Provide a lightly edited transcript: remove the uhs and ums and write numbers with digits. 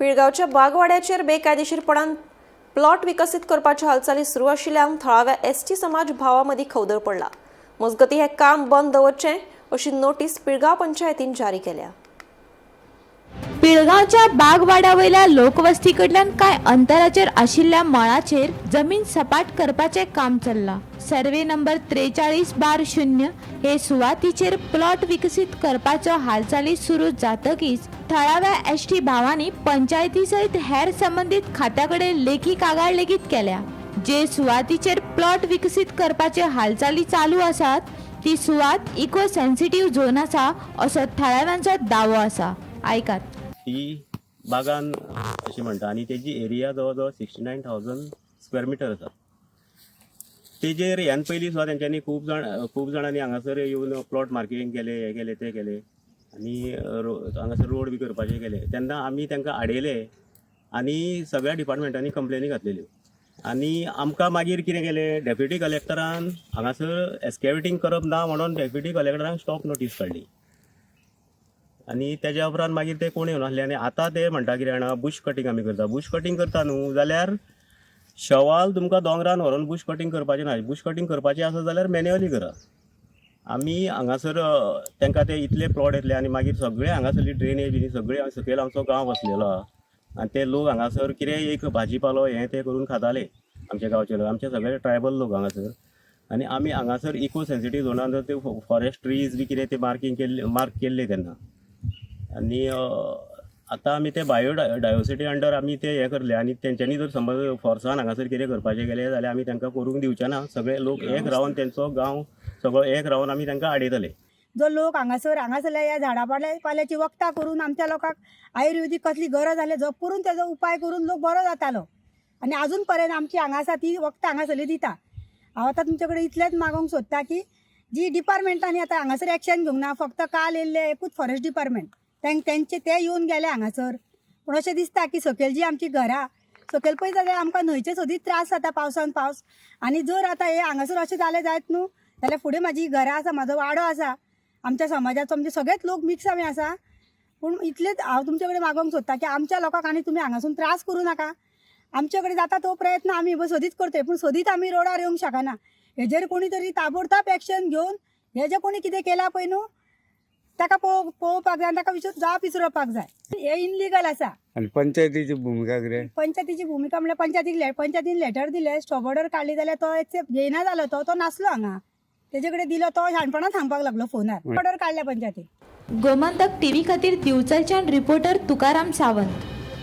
पिळगांवच्या बागवाड्याचेर बेकायदेशीरपणान plot विकसीत करपाच्यो हालचाली सुरू आशिल्ल्यान थळाव्या एसटी समाज भावां मदीं खवदळ पडला. मजगतीं, हें काम बंद दवरचें अशी नोटीस पिळगांव पंचायतीन जारी केल्या. पिळगांवच्या बागवाडा वयल्या लोकवस्ती कडल्यान कांय अंतराचेर आशिल्ल्या मळाचेर जमीन सपाट करपाचें काम चल्लां. सर्वे नंबर 43/0 हे सुवातीचेर प्लॉट विकसीत करपाचो हालचाली सुरू जातकीच थळाव्या एसटी भावांनी पंचायती सयत हेर संबंदीत खात्या कडेन लेखी कागाळ लेगीत केल्या. जे सुवातीचेर प्लॉट विकसीत करपाचे हालचाली चालू आसात, ती सुवात इको सेन्सिटीव झोन आसा, असो थळाव्यांचो दावो आसा. आयकात. ती बागान अशी म्हणटा आनी तेजी एरिया जवळ जवळ 69,000 square meter आसा. तेजेर ह्यान पयलीं सुद्दां तेंच्यांनी खूब जाणांनी हांगासर येवन प्लॉट मार्किंग केले, हे केले, ते केले आनी हांगासर रोड बी करपाचे केले. तेन्ना आमी तांकां आडयले आनी सगळ्या डिपार्टमेंटांनी कंप्लेनी घातलेल्यो. आनी आमकां मागीर कितें केलें, डेप्युटी कलेक्टरान हांगासर एक्सकेवेटींग करप ना म्हणून डेप्युटी कलेक्टरान स्टॉप नोटीस काडली. आनी तेज्या उपरांत मागीर ते कोण येवनासले. आनी आतां ते म्हणटा कितें जाणा, बुश कटींग आमी करता. बुश कटींग करता न्हू जाल्यार शवाल तुमकां दोंगरान व्हरोन बुश कटींग करपाचें ना. बुश कटींग करपाचें आसा जाल्यार मॅन्युअली करा. आमी हांगासर तांकां ते इतले प्लॉट येतले आनी मागीर सगळे हांगासरली ड्रेनेज बी सगळे सकयल आमचो गांव बसलेलो आहा आनी ते लोक हांगासर कितें एक भाजी पालो हें तें करून खाताले. आमच्या गांवचे लोक, आमचे सगळे ट्रायबल लोक हांगासर. आनी आमी हांगासर इको सेन्सिटीव झोनान ते फॉरेस्ट ट्रीज बी कितें ते मार्कींग केल्ले, मार्क केल्ले तेन्ना. आनी आतां आमी ते बायो डायवर्सिटी अंडर आमी ते हें करले. आनी तेंच्यांनी जर समज फोर्सान हांगासर कितें करपाचें गेलें जाल्यार आमी तांकां करूंक दिवचे ना. सगळे लोक एक रावन, तेंचो गांव सगळो एक रावन आमी तांकां आडयतले. जो लोक हांगासर हांगासरल्या ह्या झाडा पाल्याची वखदां करून आमच्या लोकांक आयुर्वेदीक कसली गरज जाल्यार जो करून तेजो उपाय करून लोक बरो जातालो. आनी अजून पर्यंत आमची हांगा आसा ती वखदां हांगासरली दिता. हांव आतां तुमचे कडेन इतलेंच मागोवंक सोदता की जी डिपार्टमेंटांनी आतां हांगासर एक्शन घेवंक ना. फक्त काल येयल्ले एकूच फॉरेस्ट डिपार्टमेंट, तेंचे ते येवन गेले हांगासर. पूण अशें दिसता की सकयल जी आमची घरां सकयल पळयत जाल्यार आमकां न्हंयचे सदींच त्रास जाता पावसान पावस. आनी जर आतां हे हांगासर अशें जालें जायत न्हू जाल्यार फुडें म्हाजी घरां आसा, म्हाजो वाडो आसा, आमच्या समाजाचो आमचे सगळेच लोक मिक्स आमी आसा. पूण इतलेच हांव तुमचे कडेन मागोवंक सोदता की आमच्या लोकांक आनी तुमी हांगासून त्रास करूं नाका. आमचे कडेन जाता तो प्रयत्न आमी सदींच करतले, पूण सदींच आमी रोडार येवंक शकना. हेजेर कोणी तरी ताबडतोब एक्शन घेवन हे जे कोणी कितें केलां पळय न्हू, ताका पळोवपाक जाय आनी ताका विचार जाप विचारपाक जाय. हे इनलिगल आसा. आनी पंचायतीची भुमिका कितें? पंचायतीची भुमिका म्हणल्यार पंचायतीन लेटर दिले, स्टॉप ऑर्डर काडली जाल्यार तो एक्सेप्ट घेयना जालो. तो तो नासलो हांगा. तेजे कडेन दिलो, तो शाणपणान सांगपाक लागलो फोनार. ऑर्डर काडल्या पंचायतीन. गोमंतक टीव्ही खातीर दिवचलच्यान रिपोर्टर तुकाराम सावंत.